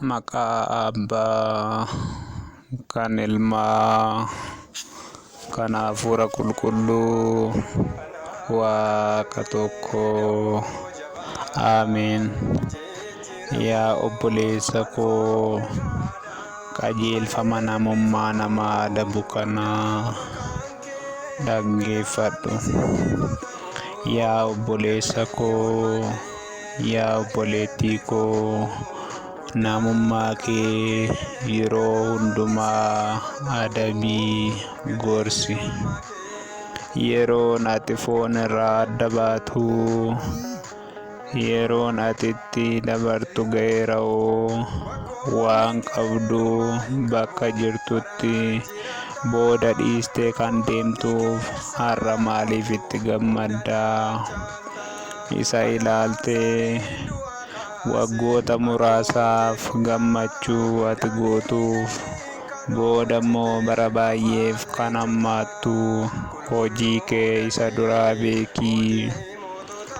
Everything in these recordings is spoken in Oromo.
Maqaa Abbaa kan Ilmaa kan Hafuura Qulqulluu Waaqa tokko. Ameen. Yaa obboleessa koo, qajeelfama namummaa namaa adabu kana dhaggeeffadhu. Yaa obboleessa koo, yaa obboleettii koo, namummaa kee yeroo hundumaa adabii gorsi. Yeroon ati foon irraa adda baatu, yeroon ati itti dabartu ga'eera'oo, waan qabdu bakka jirtutti booda dhiistee kan deemtuuf har'a maaliif itti gammaddaa? Isa ilaaltee waggoota muraasaaf gammachuu ati gootuuf, booda immoo bara baay'eef kan hammaattu hojii kee isa duraa beeki.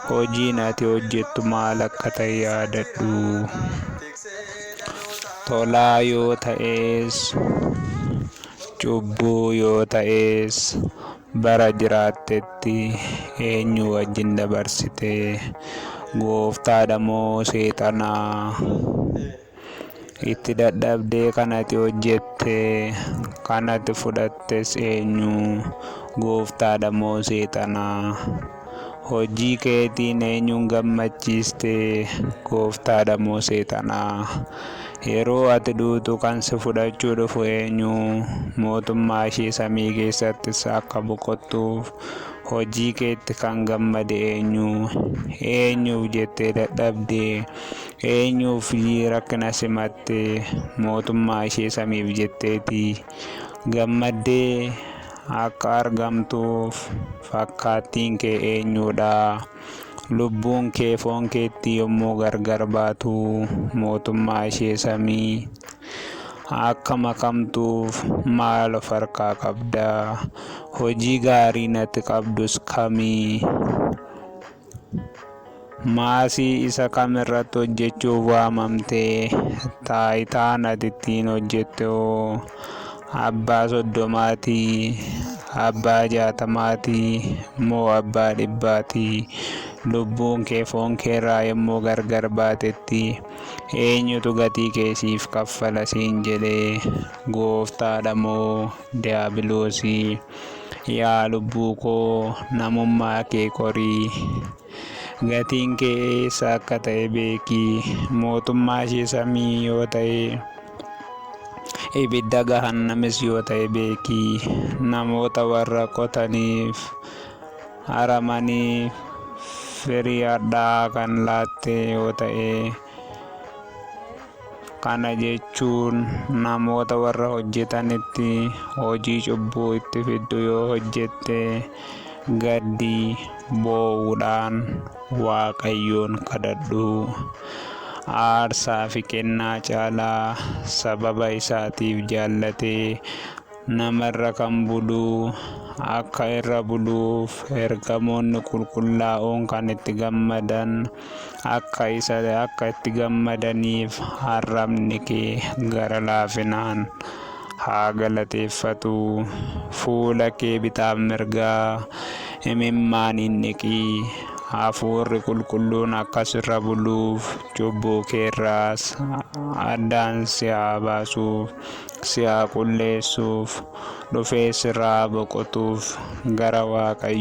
Hojiin ati hojjettu maal akka ta'e yaadadhu. Tolaa yoo ta'es, cubbuu yoo ta'es, bara jiraattetti eenyu wajjin dabarsite? Gooftaadha moo seexanaa? Itti dadhabdee kan ati hojjette, kan ati fudhattes eenyu? Gooftaadha moo seexanaa? Hojii keetiin eenyuun gammachiiste? Gooftaadha moo seexanaa? Yeroo ati duutu kan si fudhachuu dhufu eenyu? Mootummaa ishee samii keessattis akka boqottuuf hojii keetti kan gammade eenyu? Eenyuuf jettee dadhabde? Eenyuuf rakkina simatte? Mootummaa ishee samiif jetteeti. Gammaddee akka argamtuuf fakkaattiin kee eenyuudha? Lubbuun kee foon keetti yommuu gargar baatu mootummaa ishee samii akka makamtuuf maal of harkaa qabda? Hojii gaariin ati qabdus kami? Maasii isa kam irratti hojjechuuf waamamte? Taayitaan ati ittiin hojjette hoo? Abbaa 30ti? Abbaa 60ti? Moo abbaa 100ti? Lubbuun kee foon kee irraa yommuu gargar baatetti eenyutu gatii kee siif kaffala siin jedhe? Gooftaadha moo Diyaabiloosi? Yaa lubbuu koo, namummaa kee qori. Gatiin kee eessa akka ta'e beeki. Mootummaa ishee samii yoo ta'e, ibidda gahannamis yoo ta'e beeki. Namoota warra qotaniif, haramaniif firii hadhaa'aa kan laatte yoo ta'e, kana jechuun namoota warra hojjetanitti hojii cubbuu itti fiddu yoo hojjette, gaddi boo'uudhaan Waaqayyoon kadhadhu. Aarsaa fi kennaa caalaa sababa isaatiif jaallatee nama irra kan bulu, akka irra buluuf ergamoonni qulqullaa'oon kan itti gammadan akka isa akka itti gammadaniif arrabni kee gara laafinaan haa galateeffatu. Fuula kee bitaaf mirgaa imimmaaniin dhiqi. Hafuurri qulqulluun akka sirra buluuf, cubbuu keerraas addaan si haa baasuuf, si haa qulleessuuf, dhufee sirraa haa boqotuuf gara Waaqayyoo.